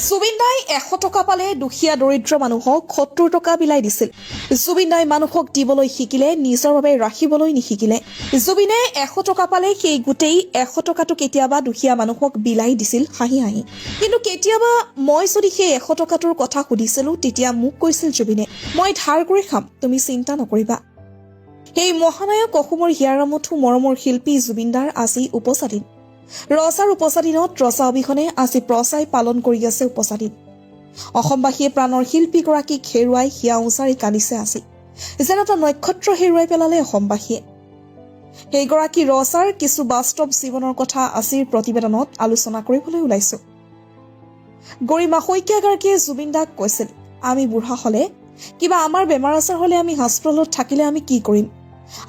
জুবিন দাই 100 টকা পালে দুখীয়া দৰিদ্ৰ মানুহক 70 টকা বিলাই দিছিল। জুবিন দাই মানুহক দিবলৈ শিকিলে, নিজৰ বাবে ৰাখিবলৈ নিশিকিলে। জুবিনে 100 টকা পালে সেই গোটেই 100 টকাটো কেতিয়াবা দুখীয়া মানুহক বিলাই দিছিল হাঁহি হাঁহি। কিন্তু কেতিয়াবা মই যদি সেই 100 টকাটোৰ কথা সুধিছিলো, তেতিয়া মোক কৈছিল জুবিনে, "মই ধাৰ কৰি খাম, তুমি চিন্তা নকৰিবা।" সেই মহানায়ক, অসমৰ হিয়াৰ আমঠু মৰমৰ শিল্পী জুবিনদাৰ আজি উপজা দিন। ৰজাৰ উপজা দিনত ৰজা অবিহনে আজি প্ৰজাই পালন কৰি আছে উপজা দিন। অসমবাসীয়ে প্ৰাণৰ শিল্পীগৰাকীক হেৰুৱাই হিয়া উজাৰি কান্দিছে। আজি যেন এটা নক্ষত্ৰ হেৰুৱাই পেলালে অসমবাসীয়ে। সেইগৰাকী ৰজাৰ কিছু বাস্তৱ জীৱনৰ কথা আজিৰ প্ৰতিবেদনত আলোচনা কৰিবলৈ ওলাইছো। গৰিমা শইকীয়া গাৰ্গীয়ে জুবিন দাক কৈছিল, "আমি বুঢ়া হলে, কিবা আমাৰ বেমাৰ আজাৰ হলে, আমি হস্পিটেলত থাকিলে আমি কি কৰিম?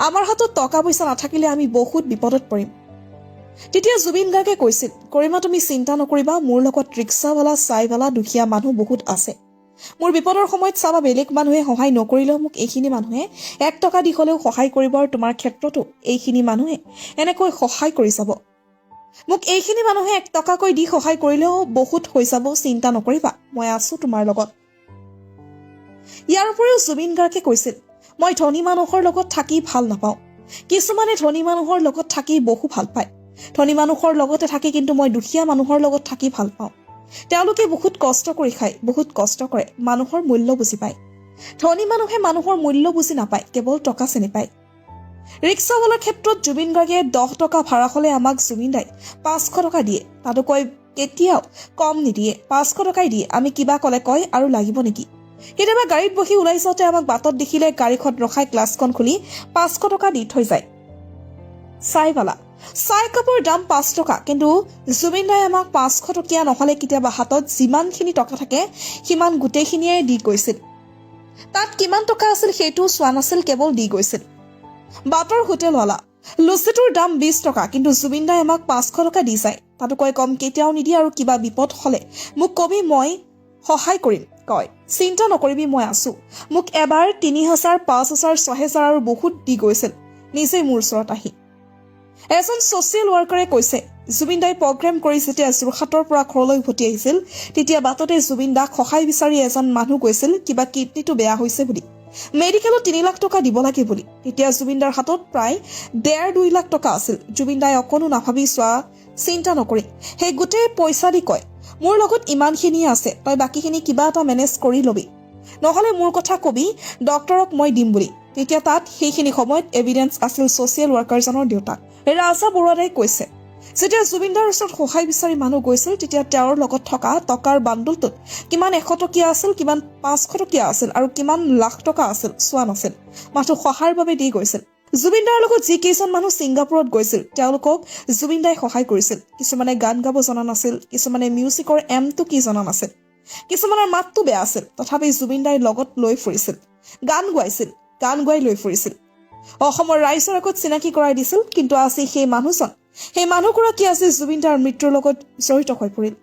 আমাৰ হাতত টকা পইচা নাথাকিলে আমি বহুত বিপদত পৰিম।" তেতিয়া জুবিন গাৰ্গে কৈছিল, "গৰিমা, তুমি চিন্তা নকৰিবা। মোৰ লগত ৰিক্সাৱালা, চাইৱালা, দুখীয়া মানুহ বহুত আছে। মোৰ বিপদৰ সময়ত চাবা, বেলেগ মানুহে সহায় নকৰিলেও মোক এইখিনি মানুহে 1 টকা দি হ'লেও সহায় কৰিব আৰু তোমাৰ ক্ষেত্ৰতো এইখিনি মানুহে এনেকৈ সহায় কৰি যাব। মোক এইখিনি মানুহে 1 টকাকৈ দি সহায় কৰিলেও বহুত হৈ যাব। চিন্তা নকৰিবা, মই আছো তোমাৰ লগত।" ইয়াৰ উপৰিও জুবিন গাৰ্গে কৈছিল, "মই ধনী মানুহৰ লগত থাকি ভাল নাপাওঁ। কিছুমানে ধনী মানুহৰ লগত থাকি বহু ভাল পায়, ধনী মানুহৰ লগতে থাকি। কিন্তু মই দুখীয়া মানুহৰ লগত থাকি ভাল পাওঁ। তেওঁলোকে বহুত কষ্ট কৰি খায়, বহুত কষ্ট কৰে, মানুহৰ মূল্য বুজি পায়। ধনী মানুহে মানুহৰ মূল্য বুজি নাপায়, কেৱল টকা চিনি পায়।" ৰিক্সাৱালাৰ ক্ষেত্ৰত জুবিন গাৰ্গে 10 টকা ভাড়া হ'লে আমাক জুবিন দাই 500 টকা দিয়ে, তাতোকৈ কেতিয়াও কম নিদিয়ে, 500 টকাই দিয়ে। আমি কিবা ক'লে কয়, 'আৰু লাগিব নেকি?' কেতিয়াবা গাড়ীত বহি ওলাই যাওঁতে আমাক বাটত দেখিলে গাড়ীখন ৰখাই গ্লাছখন খুলি 500 টকা দি থৈ যায়। চাইৱালা, চাহ একাপৰ দাম 5 টকা, কিন্তু জুবিন দাই আমাক 500 টকীয়া নহ'লে কেতিয়াবা হাতত যিমানখিনি টকা থাকে সিমান গোটেইখিনিয়ে দি গৈছিল। তাত কিমান টকা আছিল সেইটোও চোৱা নাছিল, কেৱল দি গৈছিল।" বাটৰ হোটেলৱালা, লুচিটোৰ দাম 20 টকা, কিন্তু জুবিন দাই আমাক 500 টকা দি যায়, তাতোকৈ কম কেতিয়াও নিদিয়ে। আৰু কিবা বিপদ হ'লে মোক কবি, মই সহায় কৰিম। কয়, "চিন্তা নকৰিবি, মই আছো।" মোক এবাৰ 3000, 5000, 6000 আৰু বহুত দি গৈছিল নিজেই মোৰ ওচৰত আহি। এজন ছ'চিয়েল ৱৰ্কাৰে কৈছে, জুবিন দাই প্ৰগ্ৰেম কৰি যেতিয়া যোৰহাটৰ পৰা ঘৰলৈ উভতি আহিছিল, তেতিয়া বাটতে জুবিন দাক সহায় বিচাৰি এজন মানুহ গৈছিল, কিবা কিডনীটো বেয়া হৈছে বুলি, মেডিকেলত 3 লাখ টকা দিব লাগে বুলি। তেতিয়া জুবিন দাৰ হাতত প্ৰায় 1.5-2 লাখ টকা আছিল। জুবিন দাই অকণো নাভাবি চোৱা চিন্তা নকৰি সেই গোটেই পইচা দি কয়, "মোৰ লগত ইমানখিনিয়ে আছে, তই বাকীখিনি কিবা এটা মেনেজ কৰি ল'বি, নহ'লে মোৰ কথা কবি ডক্তৰক, মই দিম" বুলি। তেতিয়া তাত সেইখিনি সময়ত এভিডেন্স আছিল ছ'চিয়েল ৱৰ্কাৰজনৰ দেউতাক ৰাজা বৰুৱাদাই কৈছে, যেতিয়া জুবিনদাৰ ওচৰত সহায় বিচাৰি মানুহ গৈছিল, তেতিয়া তেওঁৰ লগত থকা টকাৰ বাণ্ডলটোত কিমান 100 টকীয়া আছিল, কিমান 500 টকীয়া আছিল আৰু কিমান লাখ টকা আছিল চোৱা নাছিল, মাথো সহায়ৰ বাবে দি গৈছিল। জুবিনদাৰ লগত যি কেইজন মানুহ ছিংগাপুৰত গৈছিল, তেওঁলোকক জুবিন দাই সহায় কৰিছিল। কিছুমানে গান গাব জনা নাছিল, কিছুমানে মিউজিকৰ এমটো কি জনা নাছিল, কিছুমানৰ মাতটো বেয়া আছিল, তথাপি জুবিন দাই লগত লৈ ফুৰিছিল, গান গোৱাইছিল, গান গোৱাই লৈ ফুৰিছিল, অসমৰ ৰাইজৰ আগত চিনাকি কৰাই দিছিল। কিন্তু আজি সেই মানুহজন, সেই মানুহগৰাকী আজি জুবিন দাৰ মৃত্যুৰ লগত জড়িত হৈ পৰিল।